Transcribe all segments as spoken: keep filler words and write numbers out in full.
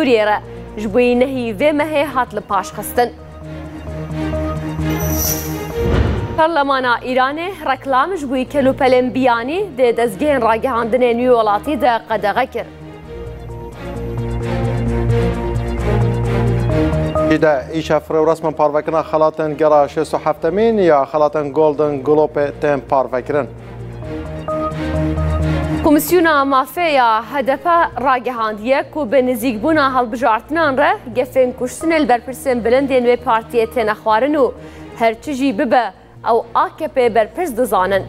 Sûriyê re ji bo yî nehî vê mehê hat li paş xistin. Parlemana Îranê reklam ji bo yî kelûpelên biyanî di dezgehên ragihandinê nû welatî de qedexe kir. Jî de îşev rêwresman parvekirina xelatên gera şêst û heftemîn ya xelatên Golden Globe tên parvekirin. Komîsyona Mafê ya H D P ragihandiye ku bi nizîkbûna hilbijartinan re gefên kuştinê li berpirsên bilind ên wê partiyê têne xwarin û her çi jî bibe, ew A K P berpirs dizanin.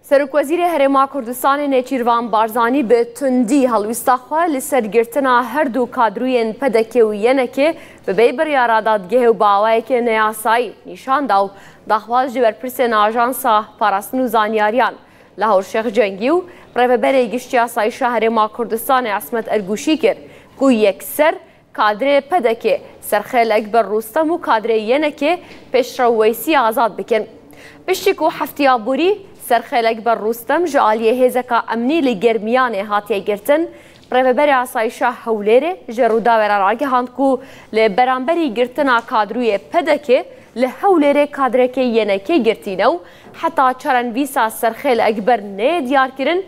Serokwezîrê Herêma Kurdistanê Nêçîrvan Barzanî bi tundî helwîsta xwe li ser girtina her du kadroyên P D K û Y N K bi bê biryara dadgehê û bi awayekê neyasayî nîşan da û daxwaz ji berpirsên Ajansa Parastin û Zanyariyan Lahor Şêx Cengî û Rêveberê Giştî Asayîşa Herêma Kurdistanê Esmet Ergûşî kir ku yekser kadrê P D K Serxêl Ekber Rûstem û kadrê Y N K Pêşrew Weysî azad bikin. Piştî ku heftiya borî Serxêl Ekber Rûstem ji aliyê hêzeka emnî li Germiyanê hatiye girtin, Rêveberê Asayîşa Hewlêrê ji Rûdawê re ragihand ku li beramberî girtina kadroyê P D K li Hewlêrê kadrekê Y N K girtîne û heta çarenivîsa Serxêl Ekber neyê diyarkirin,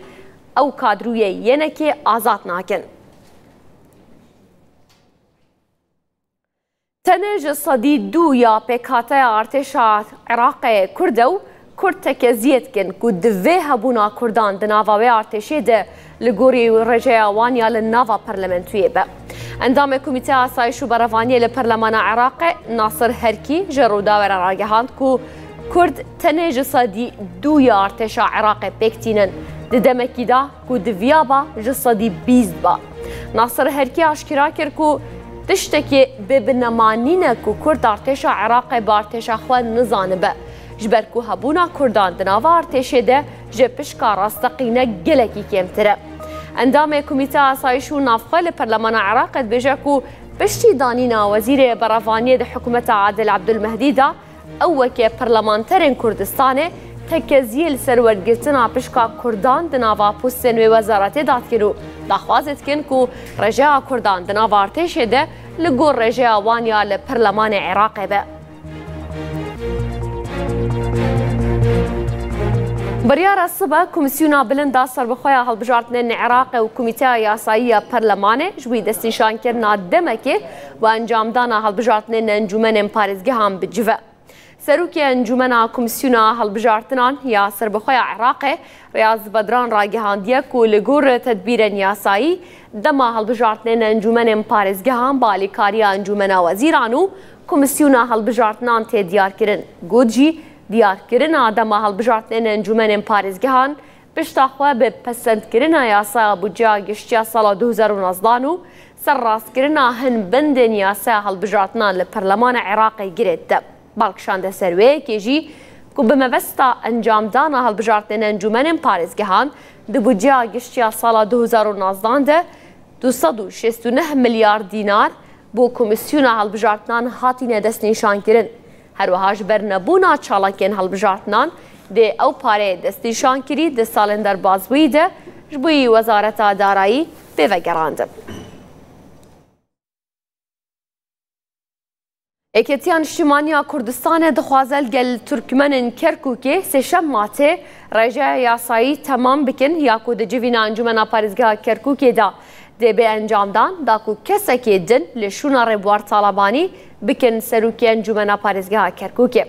ew kadroyê Y N K azad nakin. Tenê ji sedî du ya pêkhateya artêşa Iraqê Kurd e û Kurd tekeziyê dikin ku divê hebûna Kurdan di nava wê artêşê de li gorî rêjeya wan ya li nava parlamentûyê be. Endamê Komîteya Asayîş û Berevaniyê li Perlemana Iraqê Nasir Herkî ji Rûdawê re ragihand ku Kurd tenê ji sedî du ya artêşa Iraqê pêk tînin, di demekî de ku diviya ba ji sedî bîst ba. Nasir Herkî aşkera kir ku tiştekî bê binema nîne ku Kurd artêşa Iraqê bi artêşa xwe nizanibe, ji ber ku hebûna Kurdan di nava artêşê de ji pişka rasteqîne gelekî kêmtir e. Endamê Komîteya Asayîş û Navxwe li Perlemana Iraqê dibêje ku piştî danîna Wezîrê Berevaniyê di hikûmeta Adil Ebdulmehdî de, ew weke parlamenterên Kurdistanê tekeziyê li ser wergirtina pişka Kurdan di nava postên wê wezaretê de dikin û daxwazê dikin ku rêjeya Kurdan di nava artêşê de li gor rêjeya wan ya li Perlemanê Iraqê be. Biryara sibe Komîsyona Bilind a Serbixwe ya Hilbijartinên Iraqê û Komîteya Yasayî ya Perlemanê ji bo destnîşankirina demekê û encamdana hilbijartinên encûmenên parêzgehan bi cive. Serokê Encûmena Komîsyona Hilbijartinan ya Serbixwe ya Iraqê, Riyaz Bedran ragihandiye ku li gor tedbîrên yasayî dema hilbijartinên encûmenên parêzgehan bi alîkariya Encûmena Wezîran û Komîsyona Hilbijartinan tê diyarkirin. Got jî, diyarkirina dema hilbijartinên encûmenên parêzgehan pişta xwe bi pesendkirina yasaya budceya giştî ya sala du hezar û nozdan û serrastkirina hin bendên yasaya hilbijartinan li Perlemana Iraqê girê dide. Bal kişande ser wê yekê jî ku bi mebesta encamdana hilbijartinên encûmenên parêzgehan di budceya giştî ya sala du hezar û nozdan de du sed û şêst û neh milyar dînar bo Komîsyona Hilbijartinan hatine destnîşankirin. Her wiha ji ber nebûna çalakên hilbijartinan dê ew pareyê destnîşankirî di salên derbasbûyî de ji bo yî Wezareta Darayî bê vegerandin. Yekîtiya Niştimanî ya Kurdistanê dixwaze li gel Turkmenên Kerkûkê sêşem matê rêjeya yasayî temam bikin ya ku di civîna Encûmena Parêzgeha Kerkûkê de dê bê encamdan, da ku kesekê din li şûna Rêbwar Talabanî bikin serokê Encûmena Parêzgeha Kerkûkê.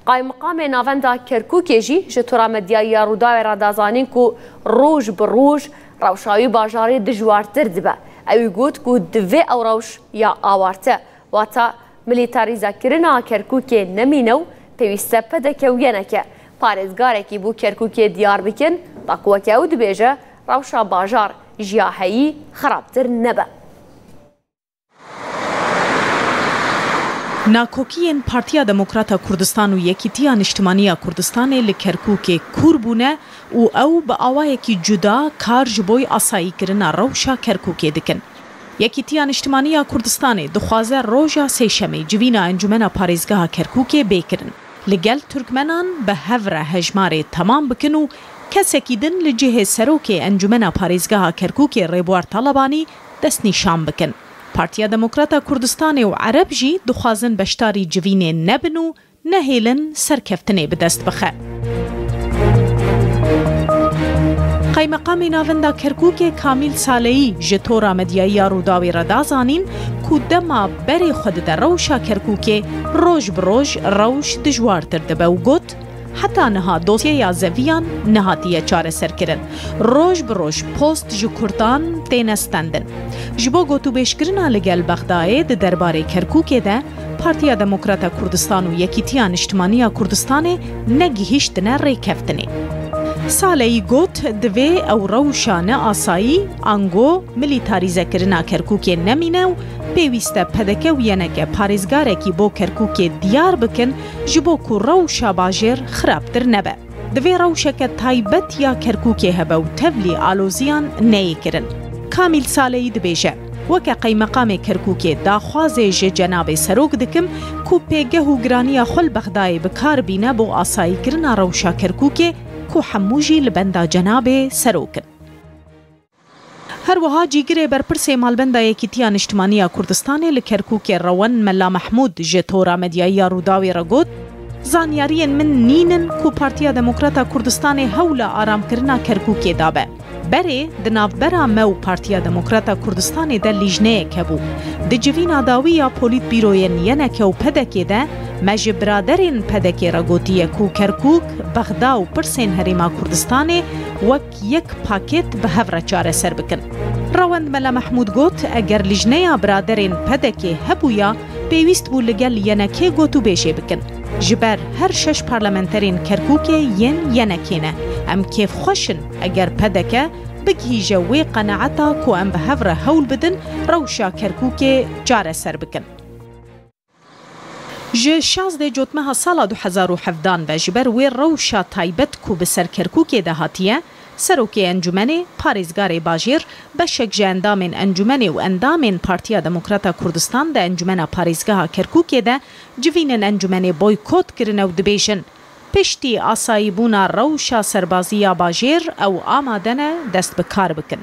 Qaymiqamê Navenda Kerkûkê jî ji tora medyayî ya Rûdawê re da zanîn ku roj bi roj rewşa wî bajarê dijwartir dibe. Ewî got ku divê ew rewş ya awarte, wata milîtarîzekirina Kerkûkê nemîne û pêwîst e P D K û Y N K parêzgarekî bo Kerkûkê diyar bikin, da ku weke ew dibêje, rewşa bajar ji ya heyî xirabtir nebe. Nakokiyên Partiya Demokrata Kurdistan û Yekîtiya Niştimanî ya Kurdistanê li Kerkûkê kûr bûne û ew bi awayekî cuda kar ji bo asayîkirina rewşa Kerkûkê dikin. Yekîtiya Niştimanî ya Kurdistanê dixwaze roja Sêşemê civîna Encûmena Parêzgeha Kerkûkê bê kirin. Li gel Turkmenan bi hev re hejmarê temam bikin û Kesekî din li cihê serokê Encûmena Parêzgeha Kerkûkê Rêbwar Talebanî destnîşan bikin. Partiya Demokrata Kurdistanê û Ereb jî dixwazin beşdarî civînê nebin û nehêlin serkeftinê bi dest bixe. Qaymeqamê Navenda Kerkûkê Kamîl Saleyî ji tora medyayî ya Rûdawê re da zanîn ku dema berê xwe dide rewşa Kerkûkê, roj bi roj rewş dijwartir dibe û got, heta niha dosyeya zeviyan nehatiye çareserkirin. Roj bi roj post ji Kurdan têne stendin. Ji bo gotûbêjkirina li gel Bexdayê di derbarê Kerkûkê de, Partiya Demokrata Kurdistan û Yekîtiya Niştimanî ya Kurdistanê negihîştine rêkeftinê. Saleyî got, divê ew rewşa ne asayî, ango milîtarîzekirina Kerkûkê nemîne û pêwîst e P D K û Y N K parêzgarekî bo Kerkûkê diyar bikin, ji bo ku rewşa bajêr xirabtir nebe. Divê rewşeke taybet ya Kerkûkê hebe û tevlî aloziyan neyê kirin. Kamîl Saleyî dibêje, weke qeymeqamê Kerkûkê daxwazê ji cenabê serok dikim ku pêgeh û giraniya xwe li Bexdayê bi kar bîne bo asayîkirina rewşa Kerkûkê ku hemû jî li benda cenabê serok in. Her wiha cîgirê berpirsê Malbenda Yekîtiya Niştimanî ya Kurdistanê li Kerkûkê Rewend Mela Mehmûd ji tora medyayî ya Rûdawê re got, zanyariyên min nînin ku Partiya Demokrata Kurdistanê hewla aramkirina Kerkûkê dabe. Berê di navbera me û Partiya Demokrata Kurdistanê de lîjneyek hebû. Di civîna dawî ya polîtbîroyên Y N K û P D K'ê de me ji biraderên P D K'ê re gotiye ku Kerkûk, Bexda û pirsên Herêma Kurdistanê wek yek pakêt bi hev re çareser bikin. Rewend Mela Mehmûd got, eger lijneya biraderên P D K'ê hebûya, pêwîst bû li gel Y N K'ê gotûbêjê bikin. Ji ber her şeş parlamenterên Kerkûkê yên Y N K'ê ne. Em kêfxweş in eger P D K bigihîje wê qenaeta ku em bi hev re hewl bidin rewşa Kerkûkê çareser bikin. Ji şazdê Cotmeha sala du hezar û hevdan ve ji ber wê rewşa taybet ku bi ser Kerkûkê de hatiye, Serokê Encûmenê, parêzgarê bajêr, beşek ji endamên encûmenê û endamên Partiya Demokrata Kurdistan di Encûmena Parêzgeha Kerkûkê de civînên encûmenê boykot kirine û dibêjin, piştî asayîbûna rewşa serbazî ya bajêr ew amade ne dest bi kar bikin.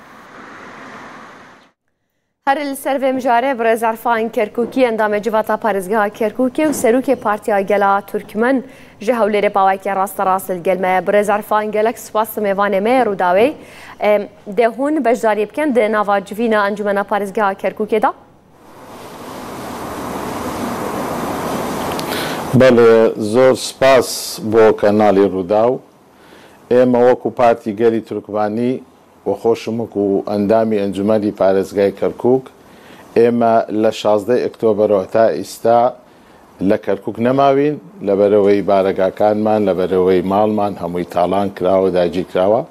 Her li ser vê mijarê birêz Erfan Kerkûkî, endamê Civata Parêzgeha Kerkûkê û Serokê Partiya Gela Turkmen ji Hewlêrê bi awayekî rasterast li gel me ye. Birêz Erfan, gelek spas, tu mêvanê me yê Rûdawê. Em, dê hûn beşdarî bikin di nava civîna Encûmena Parêzgeha Kerkûkê de? Belê, zor spas bo kanalê Rûdaw. Ême wekû Partî Gelî Turkmanî û xweşimik û endamî Encûmenî Parêzgayê Kerkûk, ême li şazdeh Oktober heta îsta li Kerkûk nemawîn, li berewey baregakanman, li berewey malman, hemûyî talan kirawe, dagîr kirawe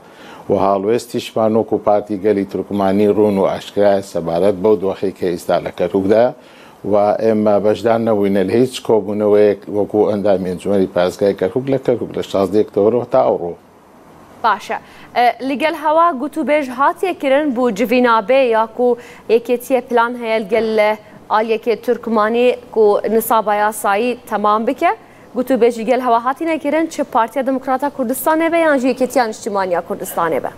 û halwêstîşman wekû Partî Gelî Turkmanî rûn û aşkera ye sebaret bew doxê ke îsta li Kerkûk de ye. Û ême beşdar nebûyne li hîç kobûneweyek wekû endamî Encûmenî Parêzgayê Kerkûk li Kerkûk li şazdeh Oktober heta ewro. Baş e. E, li gel hewa gotûbêj hatiye kirin bo civîna bê ya ku yekêtiyê plan heye li gel, e, aliyekê Turkmanî ku nisaba yasayî temam bike? Gotûbêj li gel hewa hatine kirin, çi Partiya Demokrata Kurdistanê be yan jî Yekêtiya Niştimanî ya Kurdistanê be?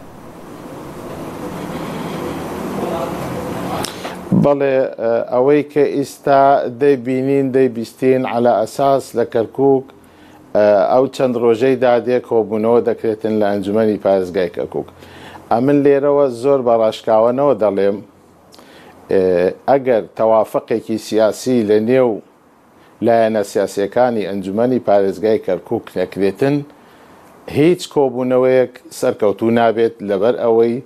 Belê, e, ewey ke îsta dey bînîn, dey bîstîn, ala esas li Kerkûk, e, ew çend rojey dadê kobûnewe dekretin li Encûmenî Parêzgayê Kerkûk. Em min lêre we zor beraşkawe newe delêm, e, eger tewafeqekî siyasî li nêw layena siyasîyekanî Encûmenî Parêzgayê Kerkûk nekirêtin, hîç kobûneweyek serkewtû nabêt, leber ewey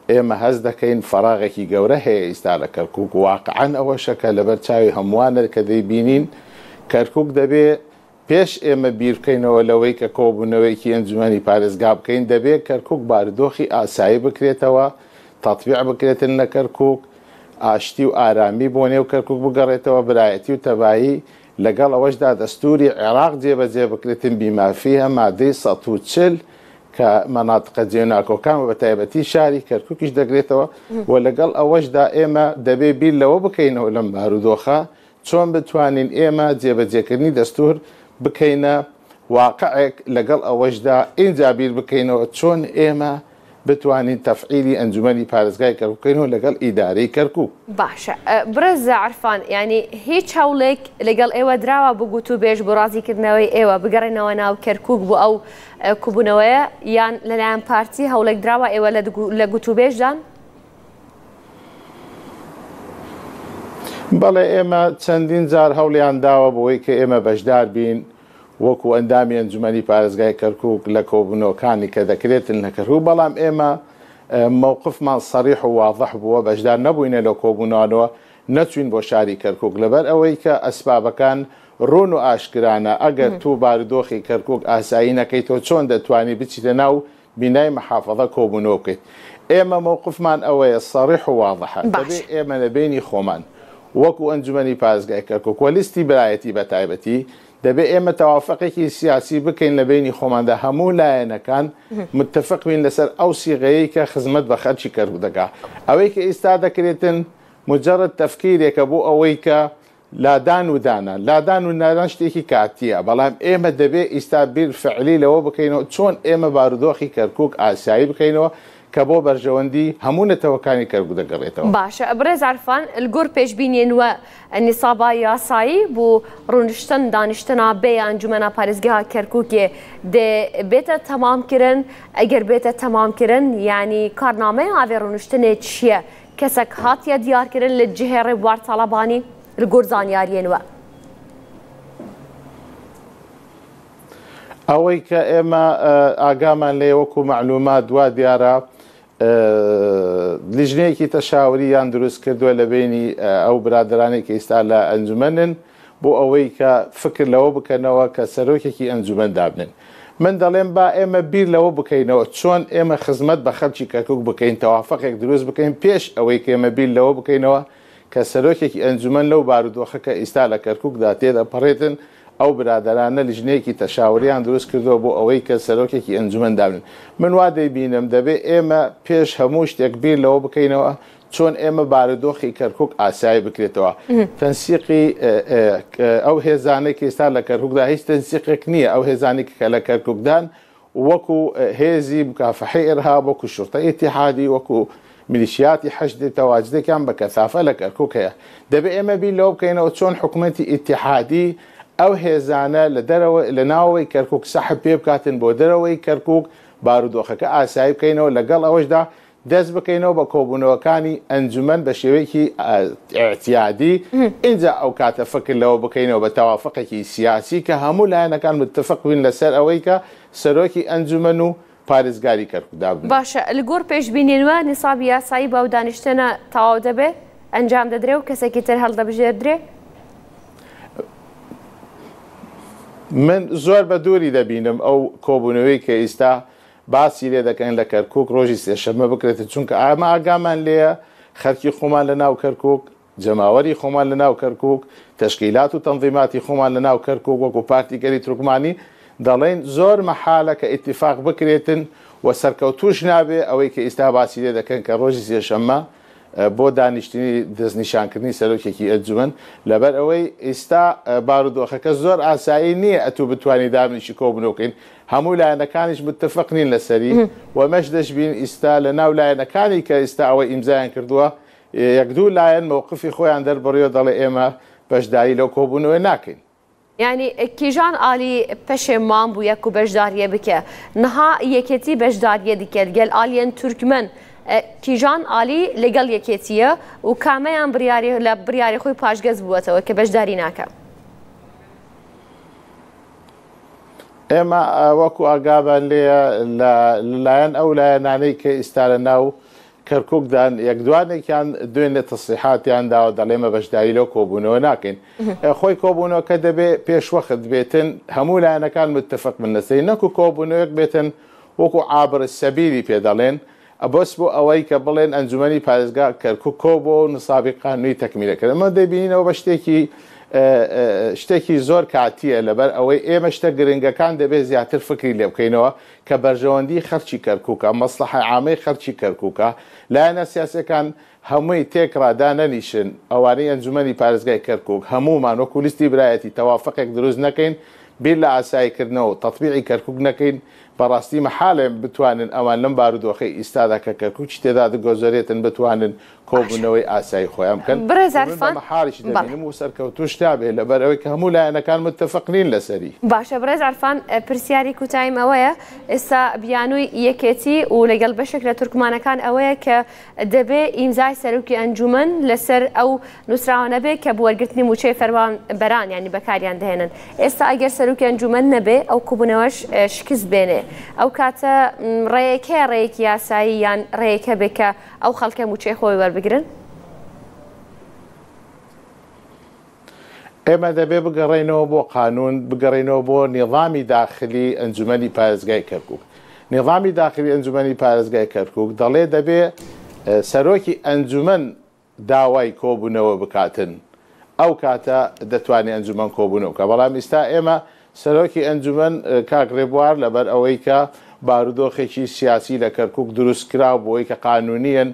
ême hez dekeyn feraxekî gewre heye îsta li Kerkûk. Waqian ew weş e ke leber çavê hemûan e ke dey bînîn, Kerkûk debê pêş ême bîr bikeynewwe lewey ke kobûneweyekî Encûmenî Parêzga bikeyn, debê Kerkûk baredoxî asayî bikirêtewe, tetbîq bikirêtin li Kerkûk, aştî û aramî bo nêw Kerkûk bigerêtewe, birayetî û tevayî. Legel ewe jî de destûrê Iraq cêbecê bikirêtin bîmafî ye, madeyê sed û çil ke menatiqe cênakokan û bi taybetî şarî Kerkûkî jî degrêtewe. Hı. Û legel ewe jî de ême debê bîr lewe bikeynewe lem baredoxa, çon bitwanîn ême cêbecêkirinî destûr bikeyne واقعێک لەگەڵ ئەوەشدا ئینجا بیر بکەینەوە چۆن ئێمە بتوانین تەفعیلی ئەنجومەنی پارێزگای کەرکووک بکەینەوە لەگەڵ ئیدارەی کەرکووک. باشە. ئە، برێز عرفان، یعنی هیچ هەوڵێک لەگەڵ ئێوە دراوە بۆ گوتوبێژ، بۆ ڕازیکردنەوەی ئێوە بگەڕێنەوە ناو کەرکووک بۆ ئەو، ئە، کوبوونەوەیە، یان لەلایەن پارتی هەوڵێک دراوە ئێوە لە دگو-، لە گوتوبێژدان؟ بەڵێ، ئێمە چەندین جار هەوڵیان داوە بۆی کە ئێمە بەشدار بین وەکو ئەندامی ئەنجومەنی پارێزگای کەرکووک لە کۆبوونەوەکانی کە دەکرێتن لە کەرکووک، بەڵام ئێمە، ئە، مەوقفمان سەریح و واضح بووە، بەشدار نەبووینە لە کۆبوونەوانەوە، نەچوین بۆ شاری کەرکووک، لەبەر ئەوەی کە ئەسبابەکان ڕوون و ئاشکرانە. ئەگەر تو بارودۆخی کەرکووک ئاسایی نەکەیتەوە، چۆن دەتوانی بچیتە ناو بینای محافظە کۆبوونەوە بکەیت؟ ئێمە مەوقفمان ئەوەیە، سەریح و واضحە. باش. دەبێ ئێمە لە بینی خۆمان وەکو ئەنجومەنی پارێزگای کەرکووک و لیستی برایەتی بە تایبەتی، دەبێ ئێمە تەوافقێکی سیاسی بکەین لە بینی خۆماندا، هەموو لایەنەکان متفق بین لەسەر ئەو سیغەیەی کە خزمەت بە خەلکی کەرکووک دەکا. ئەوەی کە ئیستا دەکرێتن مجرد تەفکیرێکە بۆ ئەوەی کە لادان و دانان، لادان و دانان شتێکی کاتیە، بەڵام ئێمە دەبێ ئیستا بیر فعلی لەوە بکەینەوە چۆن ئێمە بارودۆخی کەرکووک ئاسایی بکەینەوە کە بۆ بەرژەوەندی هەموو نەتەوەکانی کەرکووک دەگەڕێتەوە. باشە، برێز عرفان، li gor pêşbîniyên we nisaba yasayî bo rûniştin, daniştina bê ya Encûmena Parêzgeha Kerkûkê dê bête temamkirin? Eger bête temamkirin, yanî karnameya vê rûniştinê çi ye? Kesek hatiye diyarkirin li cihê Rêbwar Talebanî, li gor zanyariyên we? ئەوەی کە ئێمە، ئە، ئاگامان لێ وەکو مەعلومات وا دیارە، ئە، لیژنەیەکی تەشاوریان دروست کردووە لە بینی، ئە، ئەو برادرانەی کە ئیستا لە ئەنجومەنن، بۆ ئەوەی کە فکر لەوە بکەنەوە کە سەرۆکێکی ئەنجومەن دابنێن. من دەڵێم با ئێمە بیر لەوە بکەینەوە چۆن ئێمە خزمەت بە خەلکی کەرکووک بکەین، تەوافقێک دروست بکەین، پێش ئەوەی کە ئێمە بیر لەوە بکەینەوە کە سەرۆکێکی ئەنجومەن لەو بارودۆخە کە ئیستا لە کەرکووکدا تێدەپەڕێتن، ئەو برادەرانە لیژنەیەکی تەشاوریان دروست کردووە بۆ ئەوەی کە سەرۆکێکی ئەنجومەن دابنێن. من وا دەیبینم دەبێ ئێمە پێش هەموو شتێک بیر لەوە بکەینەوە چۆن ئێمە بارودۆخی کەرکووک ئاسایی بکرێتەوە. تەنسیقی، ئە، ئە، ئە، ئەو هێزانەی کە ئێستا لە کەرکووکدا هیچ تەنسیقێک نییە. ئەو هێزانەی کە لە کەرکووکدان وەکو، ئە، هێزی مکافحەی ئیرهاب، وەکو شورتە ئیتیحادی، وەکو میلیشیاتی حەشدی تەواجدێکیان بە کەسافە لە کەرکووک هەیە. دەبێ ئێمە بیر لەوە بکەینەوە چۆن حکوومەتی ئیتیحادی ئەو هێزانە لە دەرەوە، لە ناوەوەی کەرکووک سەحب پێ بکاتن بۆ دەرەوەی کەرکووک، بارودۆخەکە ئاسایی بکەینەوە. لەگەڵ ئەوەشدا دەست بکەینەوە بە کۆبوونەوەکانی ئەنجومەن بە شێوەیەکی، ئە، ئیعتیادی. ئینجا ئەو کاتە فکر لەوە بکەینەوە بە تەوافقێکی سیاسی کە هەموو لایەنەکان متفق بین لەسەر ئەوەی کە سەرۆکی ئەنجومەن و پارێزگاری کەرکووک دابنێن. باشە، li gor pêşbîniyên we nisabî yasayî bi ew daniştene tewaw debe, encam dedire û kesekî tê hildibijêrdire? من زۆر بە دووری دەبینم ئەو کۆبوونەوەی کە ئیستا باسی لێ دەکەن لە کەرکووک ڕۆژی سێشەممە بکرێتن، چونکە ئەمە ئاگامان لێیە خەرکی خۆمان لە ناو کەرکووک، جەماوەری خۆمان لە ناو کەرکووک، تەشکیلات و تەنظیماتی خۆمان لە ناو کەرکووک وەکو پارتی گەلی تورکمانی دەڵێن زۆر مەحالە کە ئیتیفاق بکرێتن و سەرکەوتوش نابێ ئەوەی کە ئیستا باسی لێ دەکەن کە ڕۆژی سێشەممە، ئە، بۆ دانیشتنی دەستنیشانکردنی سەرۆکێکی ئەنجومەن. لەبەر ئەوەی ئیستا، ئە، بارودۆخەکە زۆر ئاسایی نییە ئەتوو بتوانی دابنیشی کۆبنەوەکەین، هەموو لایەنەکانیش متفق نین لەسەری. وەمەش دەشبین ئیستا لە ناو لایەنەکانی کە ئیستا ئەوە ئیمزایان کردووە، یەک دوو لایەن مەوقفی خۆیان دەربڕیوە، دەڵێ ئێمە بەشداری لەو کۆبوونەوە ناکەین. یعنی، کیژان عالی پەشێمان بووە کو بەشداریە بکە؟ نها یەکێتی بەشداریە دکە لەگەڵ ئالیەن تورکمەن. ئە، کیژان عالی لەگەڵ یەکێتیە و کامەیان بریاری، لە بریاری خۆی پاشگەز بووەتەوە کە بەشداری ناکە؟ ئێمە، ئە، وەکو ئاگامان لێیە لە، لەلایەن ئەو لایەنانەی کە ئیستا لە ناو کەرکووکدان، یەک دوانێکیان دوێنێ تەسریحاتیان داوە، دەڵێ مە بەشداری لەو کۆبوونەوە ناکەین. ئە، خۆی کۆبوونەوەکە دەبێ پێش وەخت بێتن، هەموو لایەنەکان متفق بن لەسەری، نەکو کۆبوونەوەیەک بێتن وەکو عابر سەبیلی پێ دەڵێن، ئە، بەس بۆ ئەوەی کە بڵێن ئەنجومەنی پارێزگا کەرکووک کۆ بۆ نسابی قانونی تەکمیلە کرد. ئەمە دەبینینەوە بە شتێکی، ئە، ئە، شتێکی زۆر کاتیە، لەبەر ئەوەی ئێمە شتە گرنگەکان دەبێ زیاتر فکری لێ بکەینەوە کە بەرژەوەندی خەرکی کەرکووکە، مەسلحە عامەی خەرکی کەرکووکە. لایەنە سیاسەکان هەمووی تێکڕا دانەنیشن، ئەوانەی ئەنجومەنی پارێزگای کەرکووک، هەموومان وەکو لیستی برایەتی تەوافقێک دروست نەکەین، بیر لە ئاساییکردنەوە و تەتبیعی کەرکووک نەکەین، بەڕاستی مەحالە بتوانن ئەوان لەم بارودۆخەی ئیستادا کە کەرکووکی تێدا دەگۆزەرێتن، بتوانن کۆبوونەوەی ئاسایی خۆیان بکەن. بەڕێز و من بە عرفان، مەحاڵیش بەڵێ. دەبینم و سەرکەوتوش تا بێ، لەبەر ئەوەی کە هەموو لایەنەکان متتەفق نین لەسەری. باشە، بەڕێز عرفان، پرسیاری کوتاییم ئەوەیە، ئێستا بیانووی یەکێتی و لەگەڵ بەشێک لە تورکمانەکان ئەوەیە کە دەبێ ئیمزای سەرۆکی ئەنجومەن لەسەر ئەو نووسراوانە بێ کە بۆ وەرگرتنی موچەی فەرمانبەران، یعنی، بەکاریان دەهێنن. ئێستا ئەگەر سەرۆکی ئەنجومەن نەبێ، ئەو کۆبوونەوەش، ئە، شکست بێنێ. ئەو کاتە، م، ڕێیەکە ڕێیەکی یاسایی یان ڕێیەکە بێ کە ئەو خەڵکە موچەی خۆی وەربگرن؟ ئێمە دەبێ بگەڕێینەوە بۆ قانون، بگەڕێینەوە بۆ نیظامی داخلی ئەنجومەنی پارێزگای کەرکووک. نیظامی داخلی ئەنجومەنی پارێزگای کەرکووک دەڵێ دەبێ، ئە، سەرۆکی ئەنجومەن داوای کۆبوونەوە بکاتن، ئەو کاتە دەتوانێت ئەنجومەن کۆبوونەوە بکە. بەڵام ئیستا ئێمە سەرۆکی ئەنجومەن، ئە، کاک ڕێبوار، لەبەر ئەوەی کە بارودۆخێکی سیاسی لە کەرکووک دروست کرا بۆی کە قانونیەن،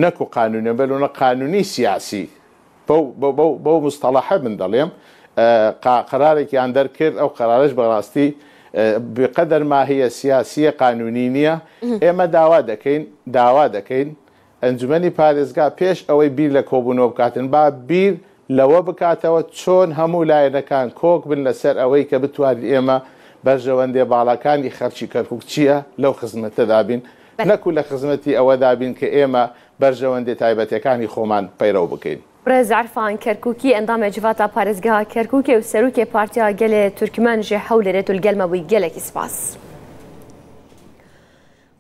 نەکو قانونیەن، بەلونە قانونی سیاسی. بەو، بەو، بەو، بەو مستەڵەحە من دەڵێم، ئە، قا-، قەرارێکیان دەرکرد، ئەو قەرارەش بەڕاستی، ئە، بقەدەر ماهیە سیاسیە قانونی نییە. ئێمە داوا دەکەین، داوا دەکەین، ئەنجومەنی پارێزگا پێش ئەوەی بیر لە کۆبوونەوە بکاتن، با بیر لەوە بکاتەوە چۆن هەموو لایەنەکان کۆک بن لەسەر ئەوەی کە بتوانین ئێمە بەرژەوەندێ باڵاکانی خەڵکی کەرکووک چییە لەو خزمەتەدا بین، بەڵێ. نەکو لە خزمەتی ئەوەدا بین کە ئێمە بەرژەوەندێ تایبەتەکانی خۆمان پەیڕەو بکەین. Birêz Erfan Kerkûkî, endamê Civata Parêzgeha Kerkûkê û serokê Partiya Gelê Turkmen ji Hewlêrê tu li gel me bûyî. Gelekî spas.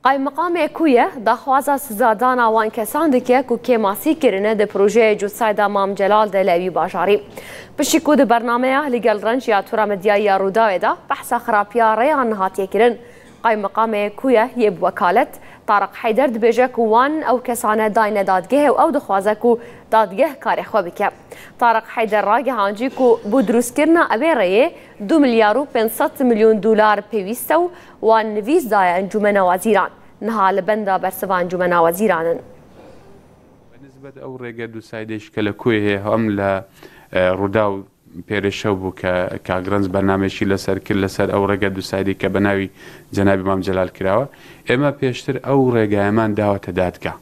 Qaymeqamê ku ye, daxwaza sizadana wan kesan dike ku kêmasî kirine di projeyê Cutsayda Mam Celal de li wî bajarî. Piştî ku di bernameya li gel Renc ya Tura Medyayî ya Rûdawê de behsa xirapiya rêyan hatiye kirin, Qaymeqamê ku ye yê bi wekalet, Tariq Heyder dibêje ku wan ew kesane dayne dadgehê û ew dixwaze ku dadgeh karê xwe bike. Tariq Heyder ragihancî ku bo dirustkirina evê rêyê du milyar û pênc sed milyon dolar pêwîst e û wan nivîs daye Encûmena Wezîran. Niha li benda bersiva Encûmena Wezîran in. Bi nisbet ew rêge du saydê ji kelekoyê heye hem li, e, Rûdaw pêrêşew bû ke Kagrenc bernameyekî leser kir, leser ew rêge du saydê ke bi navî Cenabî Mam Celal kirawe. Ême pêştir ew rêgeyeman dawete dadga.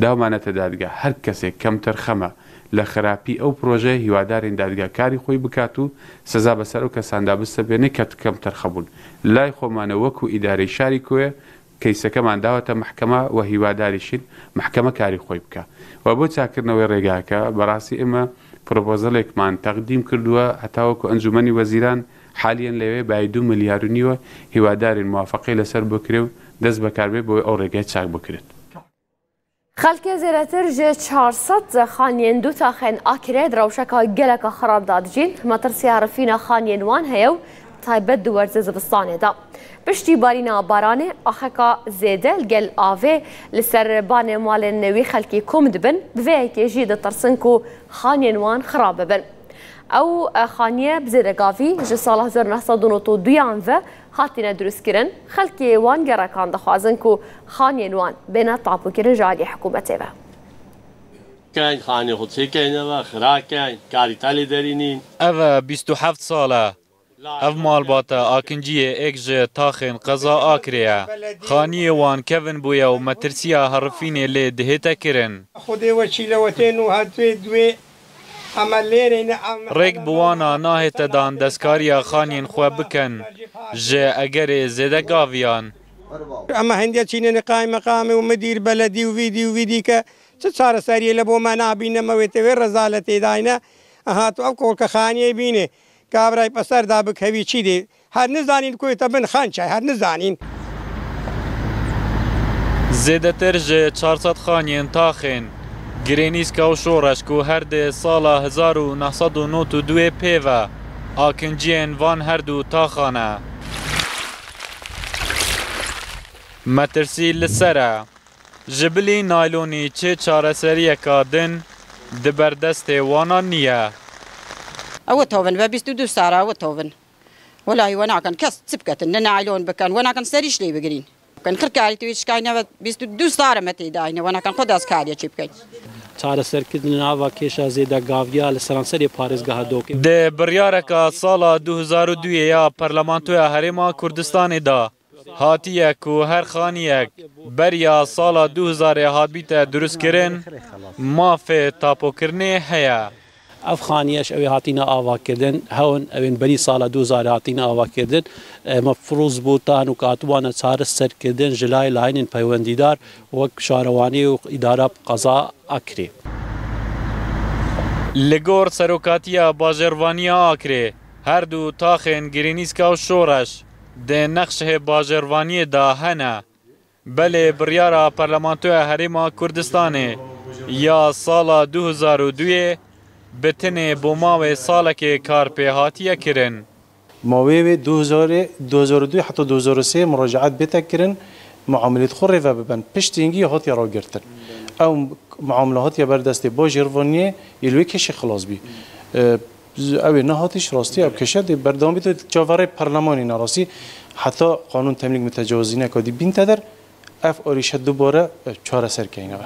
Dawmane te dadga. Her kesê kemterxe me le xirapî ew proje hîwadarên dadga karî xwe yî bikat û seza beser ew kesan de bistebêne ke kemterxe bûn. Lay xwe mane wekû îdareyê şarî ku ye, Keysekeman dawete mehkema we hîwadarî şîn mehkeme karî xwe bike. We bo çakirina wê rêgeheke, berastî ême propozelêkman teqdîm kirduwe, heta wekû Encûmenî Wezîran haliyen lê wê bayê du milyar û nî we hîwadarên muwafeqê leser bikirê û dest bekar bê bo wê ew rêgehê çak bikirin. Xelkê zêdetir ji çar sed xaniyên du taxên Akirê di rewşeka geleka xirab de dijîn. Metirsiya rifîna xaniyên wan heye û taybet di werzê zivistanê de. Piştî barîna baranê, axeka zêde li gel avê li ser banê malên wî xelkî kom dibin, bi vê yekê jî ditirsin ku xaniyên wan xirab bibin. Ew, e, xaniye bi zêdegavî ji sala hezar neh sed û nod û duyan ve hatine dirustkirin. Xelkê wan gerekan dixwazin ku xaniyên wan bêne tapukirin ji alî hikûmetê ve. Kein, xanê xwe çêkeyneve, xira kein, karî telê derînîn. Ev e bîst û heft sal e. Ev malbate akinciyê êk ji taxên qeza Akirê ye. Xaniyê wan kevin bûye û metirsiya herifînê lê dihête kirin. Xwedê we çîlewetên û hatwê duê Rêk bi wana nahête dan destkariya xaniyên xwe bikin ji egerê zêdegaviyan. Ema hindiya çînenê qaymeqamê û midîr beledî û vîdî û vîdî ke çi çareseriyê le bo me nabîne, me wê tê wê rezaletê dayne. Aha, tu ev kolke xaniyê bîne. Gavray peser da bik hevî çî dê. Her nizanîn ku te bin xançe, her nizanîn. Zêdetir ji çar sed xaniyên taxên Girênîska û Şoreş ku her di sala hezar û neh sed û nod û duê pê ve akinciyên van her du taxan e. Metirsî li ser e. Ji bilî naylonî çi çareseriyeka din di ber destê wana niye. Ew tovin ve bîst û du sara ew tovin. Welahî we nakin kes çi biketin, ne naylon bikin, we nakin serî şilê bigirîn. Bikin xirkarî tu şikayne ve bîst û du sare me tê dayne, we nakin xwe destkariyê çi bikin. Çareserkirdina ava kêşa zêdegaviya li seranserê parêzgeha Dokê. Di biryareka sala du hezar û duyê ya Parlamentoya Herêma Kurdistanê de hatiye ku her xaniyek beriya sala du hezarê hatbîte durustkirin, mafê tapokirinê heye. Ev xaniye ji ew ê hatîne avakirdin, hewn ew ên berî sala du hezarê hatîne avakirdin. E, mefrûz bû ta hino ku hatibûane çareserkirdin ji layê layînên peywendîdar wek şarewanî û îdara qeza Akrê. Li gor serokatiya bajarvaniya Akrê, her du taxên Girînîska û Şoreş di nexşehê bajarvaniyê de hene. Belê biryara Parlamentoya Herêma Kurdistanê ya sala du hezar û duyê bi tinê bo mawê salekê kar pê hatiye kirin. Mawê wê du hezar, du hezar û du heta du hezar û sê muracaat bête kirin, muamelêt xwe rêve biben. Piştî hingî hatiye ragirtin. Ew muamele hatiye ber destê bajarvaniyê, yê li wê kêşê xilas bî. E, Ew ê nehatî ji rastî ev kêşe dê berdewam bît û çaverê perlemanê ne rastî heta qanûn temlîk mitecawizîneka dî bînte der, ev arîşe dubare, e, çareser keyne.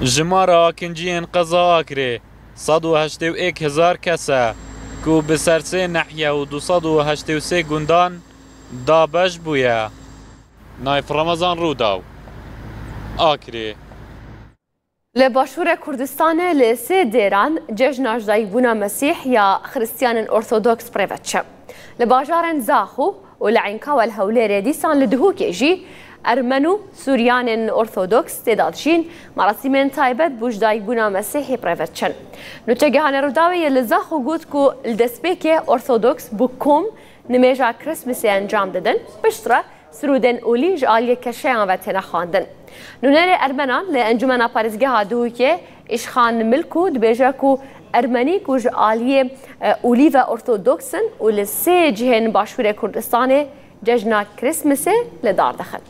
Jimara akinciyên qeza Akrê sed û heştê û yek hezar kes e ku bi ser sê nehiye û du sed û heştê û sê gundan dabeş bûye. Nayf Remezan, Rûdaw, Akrê. Li Başûrê Kurdistanê li sê dêran cejna ji dayikbûna Mesîh ya Xiristiyanên Ortodoks bi rê ve diçe. Li bajarên Zaxo û li Eynkawa li Hewlêrê, dîsan li Duhokê jî Ermen û Suryanên Ortodoks tê de dijîn, merasîmên taybet bo ji dayikbûna Mesîhê bi rê ve diçin. Nûçegihane Rûdawê yê li Zaxo got ku li destpêkê Ortodoks bi kom nimêja Krismisê encam didin, piştre sirûdên olî ji aliyê keşeyan ve têne xwendin. Nûnerê Ermenan li Encûmena Parêzgeha Duhokê Îşxan Milko dibêje ku Ermenî ku ji aliyê, e, olî ve ortodoks in û li sê cihên Başûrê Kurdistanê cejna Krismisê li dar dixin.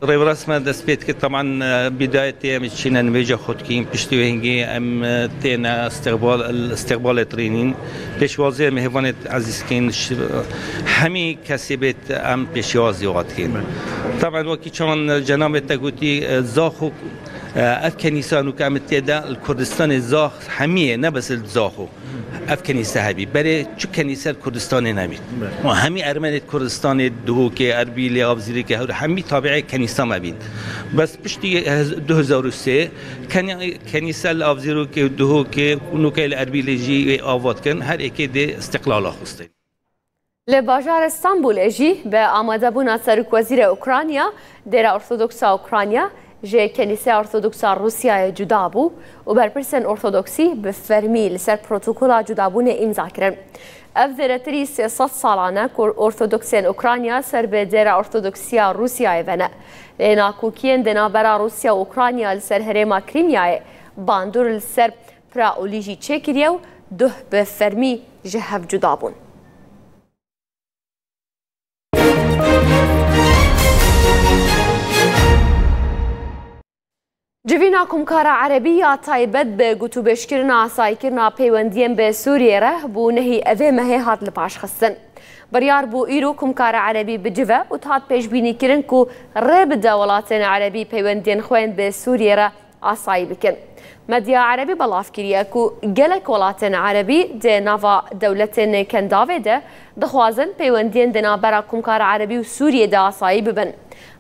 Rêwresme dest pê dike, teban, e, bidayetê em çîne nimêja xwe dikîn, piştî wê hingê em, e, têne istiqbal, istiqbalê trînîn. Pêşwaziyê mêhvanê ezîz kên, ş-, hemî kesê bêt em pêşwazî wa dikên. Taban wekî çawan cenabê te gotî, e, Zaxo, e, ev kenîsa nûke em tê de li Kurdistanê Zax hemî ye, ne bes li Zaxo. Ev kenîse hebî. Berê çi kenîse li Kurdistanê nebî. Û hemî Ermenê Kurdistanê, Duhokê, Erbîlê, Avzîrikê, hewr hemî tabiê kenîsa me bîn. Bes piştî hez-, du hezar û sê, Kenya-, kenîse li Avzîrokê û Duhokê û nûke li Erbîlê jî wê ava dikin, her êkê dê istiqlala xwe stê. Li bajarê Stenbolê jî bi amadebûna Serokwezîrê Ukrayna, Dêra Ortodoksa Ukrayna ji Kenîseya Ortodoksa Rûsyayê cuda bû û berpirsên Ortodoksî bi fermî li ser protokola cudabûnê îmza kirin. Ev zêdetirî sê sed salan e ku Ortodoksên Ukrayna ser bi Dêra Ortodoksiya Rûsyayê ve ne. Lê nakokiyên di navbera Rûsya û Ukrayna li ser herêma Krîmyayê bandor li ser pira olî jî çêkiriye û duh bi fermî ji hev cuda bûn. Civîna Komkara Erebî ya taybet bi gotûbêjkirina asayîkirina peywendiyên bi Sûriyê re bo nehî evê mehê hat lipaşxistin. Biryar bû îro Komkara Erebî bicive û dihat pêşbînîkirin ku rê bide welatên Erebî peywendiyên xwe yên bi Sûriyê re asayî bikin. Medya Erebî belav kiriye ku gelek welatên Erebî di nava dewletên Kendavê de dixwazin peywendiyên di navbera Komkara Erebî û Sûriyê de asayî bibin.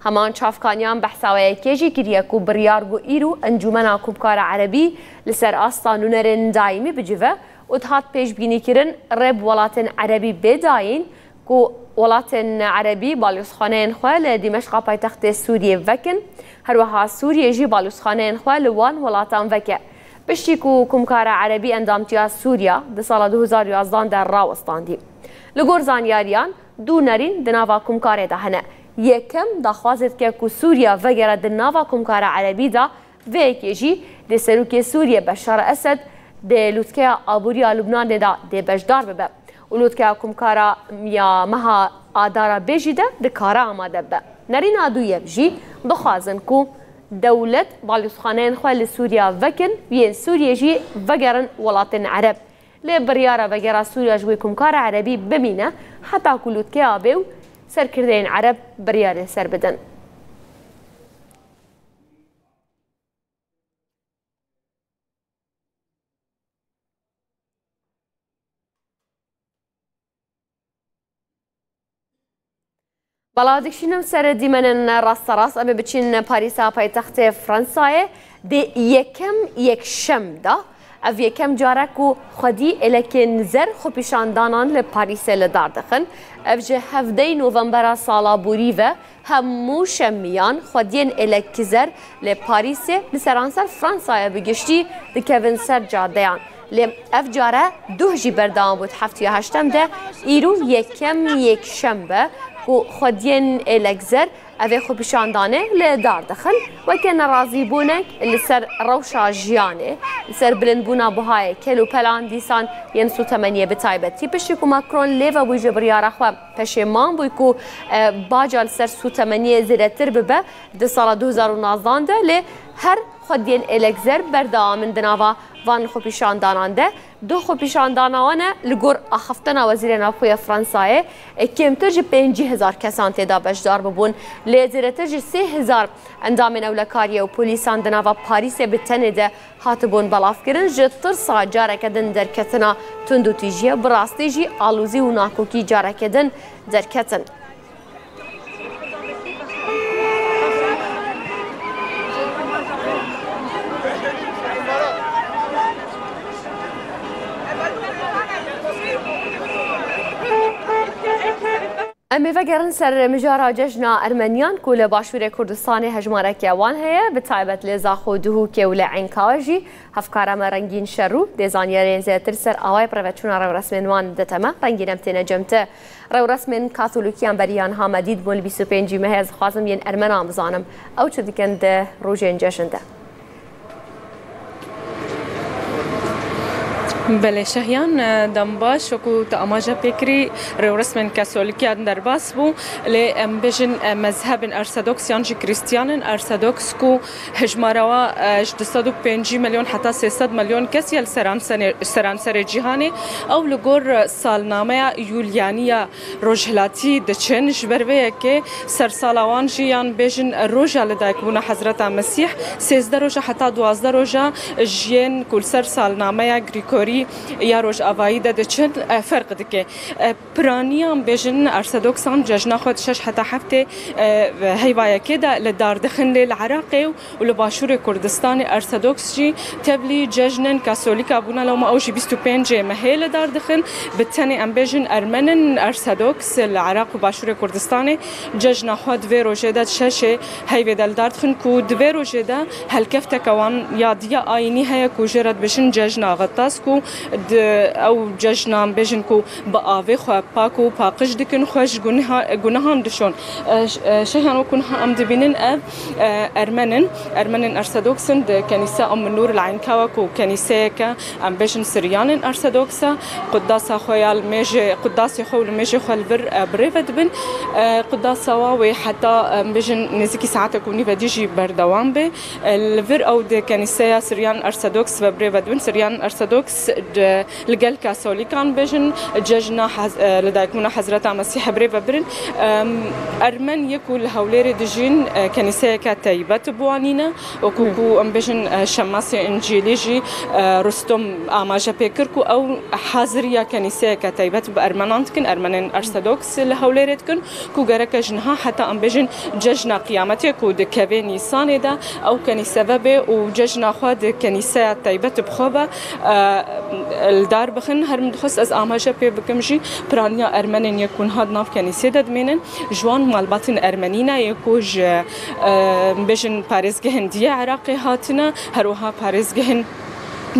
Heman çavkaniyan behsa wê yekê jî kiriye ku biryar bû îro Encûmena Komkara Erebî li ser asta nûnerên daîmî bicive û dihat pêşbînîkirin rê bi welatên Erebî bê dayîn ku welatên Erebî balyozxaneyên xwe li Dîmeşqa paytextê Sûriyê vekin, her wiha Sûriyê jî balyozxaneyên xwe li wan welatan veke. Piştî ku Komkara Erebî endamtiya Sûriya di sala du hezar û yazdan de rawestandî. Li gor zanyariyan, du nerîn di nava Komkarê de hene. Yekem daxwazê dike ku Sûriya vegere di nava Komkara Erebî de, vê yekê jî dê serokê Sûriyê Beşar Esed di lûtkeya aborî ya Lubnanê de dê beşdar bibe û lûtkeya Komkara ya meha Adara bê jî de dikare amade bibe. Nerîna duyem jî dixwazin ku dewlet balyozxaneyên xwe li Sûriya vekin û yên Sûriyê jî vegerin welatên Ereb. Lê biryara vegera Sûriya ji wê Komkara Erebî bimîne heta ku lûtkeya bê û serkirdeyên Ereb biryarê ser bidin. Bala dikişînim ser dîmenên rasterast, em ê biçîn Parîsa paytextê Fransayê. Dê yekem yekşem da, ev yekem care ku xwedî êlekên zer xwepîşandanan li Parîsê li dar dixin. Ev ji hevdeyê Novembera sala borî ve hemû şemiyan xwediyên êlek zer li Parîsê, li seranser Fransayê bi giştî dikevin ser cadeyan. Lê ev care duh jî berdewam bû di heftiya heştem de, îro yekem yekşembe ku xwediyên êlek zer evê xwepîşandanê li dar dixin, weke nerazîbûnek li ser rewşa jiyanê, li ser bilindbûna buhayê kel û pelan dîsan yên sûtemeniyê bi taybetî. Piştî ku Macron lê vebû ji biryara xwe peşêman bû ku, e, baca li ser sûtemeniyê zêdetir bibe di sala du hezar û nozdan de, lê her xwediyên êlek zer berdewam in di nava van xwepîşandanan de. Du xwepîşandana wan e li gor axiftina Wezîrê Navxwe ya Fransayê, e, kêmtir ji pêncî hezar kesan tê de beşdar bibûn, lê zêdetir ji sê hezar endamên ewlekariyê û polîsan di nava Parîsê bi tenê de hatibûn belavkirin, ji tirsa careke din derketina tundûtîjiyê, bi rastî jî alozî û nakokî careke din derketin. Em ê vegerin ser mijara cejna Ermeniyan ku li Başûrê Kurdistanê hejmareke wan heye, bi taybet li Zaxo, Duhokê û li Enkawê jî. Hevkara me Rengîn Şerû dê zanyariyên zêdetir ser awayê bi rêveçûna rewresmên wan dide me. Rengîn, em têne cem te. Rewresmên Katolikiyan beriya niha me dît bûn li bîst û pêncî mehê, ez dixwazim yên Ermenan bizanim, ew çi dikin di rojên cejn de? Belê Şehiyan, e, dem baş, wekû te amaje pê kirî, rewresmên Katolikiyan derbas bû, lê em bêjin, e, mezhebên Ortodoks yan jî Krîstiyan in. Ortodoks ku hejmara wa, e, ji du sed û pêncî milyon heta sê sed milyon kes ye li seransenê-, seranserê cîhanê. Ew li gor, e, salnameya Yûlyanî ya rojhilatî diçin. Ji ber vê yekê sersala wan jî, yan bêjin roja lidayikbûna Hezreta Mesîh, sêzdeh roja heta duwazdeh roja ji yên ku li ser salnameya Grîkorî ya Rojavayî de diçin, e, ferq dike. E, piraniyan bêjin Ortodoksan cejna xwe di şeş heta heftê, e, heyva yekê de li dar dixin, lê li Iraqê û û li Başûrê Kurdistanê Ortodoks jî tevlî cejnên Kasolîka bûne, lewma ew jî bîst û pêncê mehê li dar dixin. Bi tenê em bêjin Ermenên Ortodoks li Iraq û Başûrê Kurdistanê cejna xwe di vê rojê de, di şeşê heyvê de li dar dixin, ku di vê rojê de helkefteke wan ya diya ayînî heye ku jê re dibêjin cejna Xetas, ku di ew cejna em bêjin ku bi avê xwe pak û paqij dikin, xwe ji guneha-, gunehan dişon. E, ş-, e, Şehiyan, wekû niha em dibînin, ev, e, Ermen in, Ermenên Ortodoks in, di Kenîsa Umm Nur li Eynkawa ku kenîseyeke, em bêjin, Siryanên Ortodoks e, qudasa xwe ya li mêjê, qudasê xwe û li mêjê xwe li vir, e, bi rê ve dibin. E, qudasa wa wê heta, em bêjin, nêzîkî saetek û nîve dî jî berdewam be. E, li vir ew di Kenîseya Siryan Ortodoks ve bi rê ve dibin. Siryan Ortodoks di Li gel Kasolîkan bêjin, cejna Hez-, e, li dayikbûna Hezreta Mesîh bi rê ve birin. Em, Ermen yê ku li Hewlêrê dijîn, e, kenîseyeke teybet bi wan nîne, wekû Hı. ku em bêjin, e, şemasê Încîlî jî, e, Rustum amaje pê kir ku ew haziriya kenîseyeke teybet bi Ermenan dikin, Ermenên Ortodoks li Hewlêrê dikin. Ku gereke ji niha heta em bêjin cejna Qiyametê ku dikeve Nîsanê de ew kenîse vebe û cejna xwe di kenîseya taybet bi xwe ve, e, li dar bixin. Her min dixwest ez amaje pê bikim jî piraniya Ermenên yê ku niha di nav kenîsê de dimênin, ji wan malbatên Ermenî ne yê ku ji, e, bêjin parêzgehên diyê Iraqê hatine, her wiha parêzgehên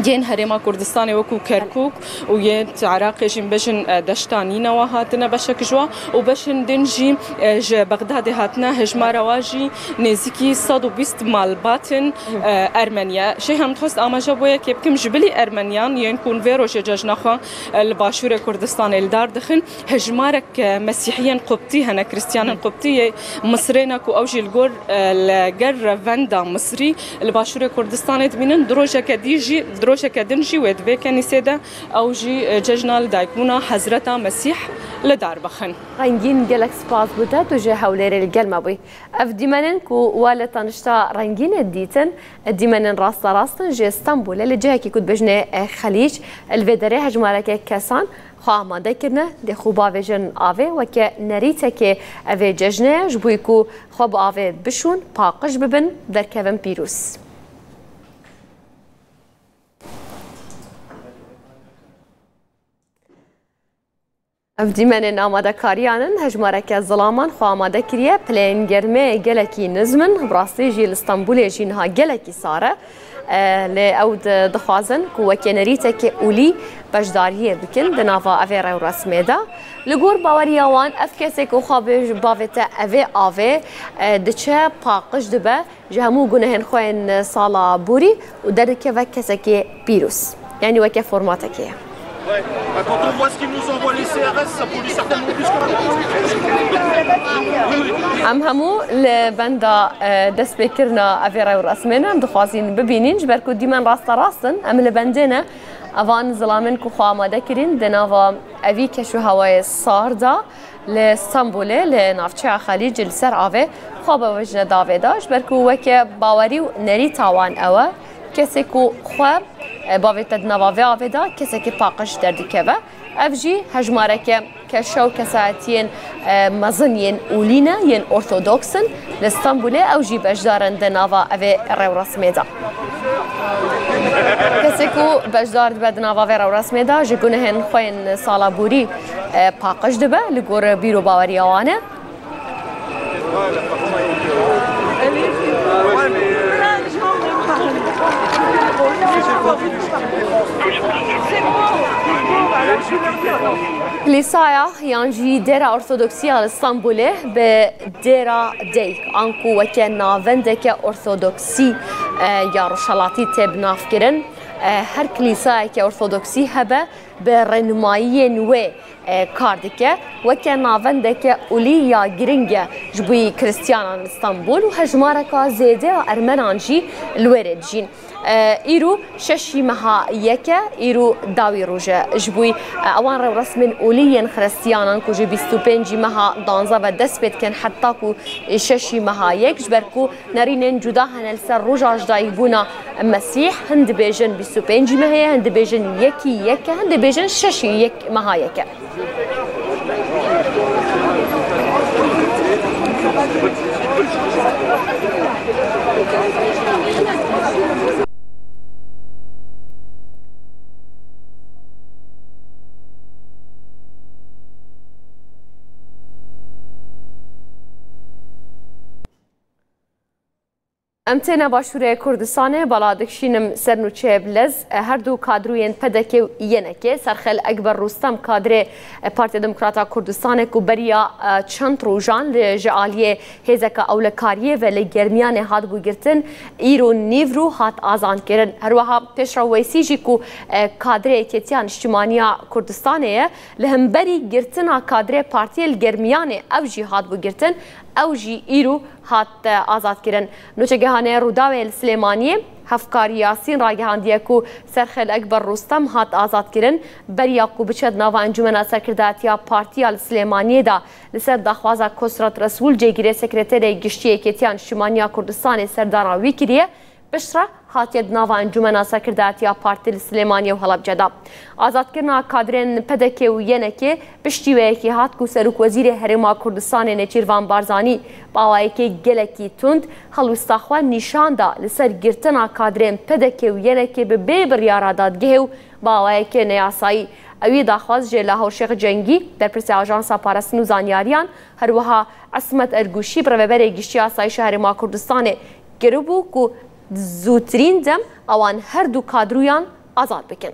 yên Herêma Kurdistanê wekû Kerkûk û yên Iraqê jî bêjin, e, deşta Nînewa hatine beşek ji wan û beşên din jî, e, ji Bexdadê hatine, hejmara wa jî nêzîkî sed û bîst malbat in, e, Ermeniye. Şêhan, dixwest amaje bo yekê bikim, ji bilî Ermeniyan yên ku vê rojê cejna xwe, e, li Başûrê Kurdistanê li dar dixin, hejmarek, e, Mesîhiyên Qubtî hene, Krîstiyanên Qubtî yê Misrê ne ku ew jî li gor, e, li gel revenda Misrî li Başûrê Kurdistanê dimînin. Di rojeke dî jî, di Rojeke din jî wê di vê kenîsê de ew jî, e, cejna li dayikbûna Hezreta Mesîh li dar bixin. Rengîn, gelek spas bo te, tu ji Hewlêrê li gel me bûyî. Ev dîmenên ku we li tanişta Rengînê dîtin, dîmenên rasterast in ji Stenbolê, li cihekî ku dibêjinê, e, Xelîc, li vê derê hejmareke kesan xwe amade kirine, lê xwe bavêjin avê weke nerîtekê evê cejnê ye, ji bo ku xwe bi avê bişûn, paqij bibin, derkevin pîroz. Ev dîmenên amadekariyan in, hejmareke zilaman xwe amade kiriye, pileyên germê gelekî nizm in, bi rastî jî li Stenbolê jî niha gelekî sar e. E, lê ew di-, dixwazin ku weke nerîtekê olî beşdariyê bikin di nava evê rewresmê de. Li gor baweriya wan, ev kesê ku xwe bi-, bavête evê avê, e, diçe paqij dibe, ji hemû gunehên xwe yên sala borî û derdikeve kesekê pîroz. Yanî weke formatekê ye. Quand on voit ce qu'ils nous envoient les C R S, ça pollue certainement plus que... Em hemû li benda, e, destpêkirina evê rewresmê ne, em dixwazîn bibînîn, ji ber ku dîmen rasterast in, em li bendê ne. Evan zilamên ku xwe amade kirîn di nava evî keş û hewayê sar de, li Stenbolê, li navçeya Xelîc li ser avê xwe bavêjine davê de, ji ber ku weke bawerî û nerîta wan ew e, kesê ku xwe, e, bavête di nava vê avê de, kesekî paqij derdikeve. Ev jî hejmareke keşa û kesayetiyên, e, mezin yên olî ne, yên ortodoks in. Li Stenbolê ew jî beşdar in di nava evê rewresmê de. Kesê ku beşdar dibe di nava vê rewresmê de, ji gunehên xwe yên sala borî, e, paqij dibe, li gor bîr û baweriya wan e. Klîsaya yan jî dêra ortodoksiya li Stenbolê bi dêra Deyk, anku weke navendeke ortodoksî, e, ya rojhelatî tê binavkirin. E, her klîsayeke ortodoksî hebe bi rênimayiyên wê, e, kar dike. Weke navendeke olî ya giring e ji bo Kristiyanan li Stenbol û hejmareka zêde ya Ermenan jî li wê rê dijîn. E, îro şeşî meha yek e, îro dawî roj e. Ji bo, e, ewan rewresmên olî yên Xiristiyanan ku ji bîst û pêncî meha danze ve dest pê dikin heta ku şeşî meha yek, ji ber ku nerînên cuda hene li ser roja ji dayikbûna Mesîh, hin dibêjin bîst û pêncî mehê ye, hin dibêjin yekî yek e, hin dibêjin şeşî yek meha yek e. Em têne Başûrê Kurdistanê, bala dikişînim ser nûçeyê bi lez. Her du kadroyên P D K û Y N K, Serxil Ekber Rûstem, kadrê Partiya Demokrata Kurdistanê ku beriya, e, çend rojan li ji aliyê hêzeka ewlekariyê ve li Germiyanê hatibû girtin, îro nîvro hat azadkirin. Herweha Pêşra Weysî jî ku, e, kadrê Yekêtiya Niştimaniya Kurdistanê ye, li hemberî girtina kadrê partiyê li Germiyanê ew jî hatibû girtin, ew jî îro hat, e, azadkirin. Nûçegehanê Rûdawê li Silêmaniyê Hevkar Yasîn ragihandiye ku Serxil Ekber Rûstem hat azadkirin. Beriya ku biçe di nava Encûmena Serkirdatiya Partiya li Silêmaniyê de li ser daxwaza Kosrat Resûl, cêgirê Sekreterê Giştî Yekêtiya Niştimaniya Kurdistanê, serdana wî kiriye. Piştre hatiye di nava Encûmena Serkirdatiya Partî li Silêmaniyê û Helebce de. Azadkirina kadrên P D K û Y N K piştî wê yekê hat ku Serokwezîrê Herêma Kurdistanê Nêçîrvan Barzanî bi awayekê gelekî tund helwesta xwe nîşan da li ser girtina kadrên P D K û Y N K bi bê biryara dadgehê û bi awayekê neyasayî. Ewî daxwaz ji Lahor Şêx Cengî, berpirsê Ajansa Parastin û Zanyariyan, herwiha Esmet Ergûşî, bi Rêveberê Giştî Asayişa Herêma Kurdistanê kiribû ku di zûtirîn dem ewan her du kadroyan azad bikin.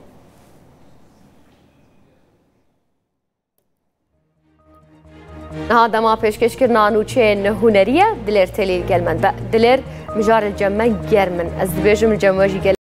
Niha dema pêşkêşkirina nûçeyên hunerî ye, Dilêr Telî li gel me dibe. Dilêr, mijar li cem me germ in. Ez dibêjim li cem we jî gelek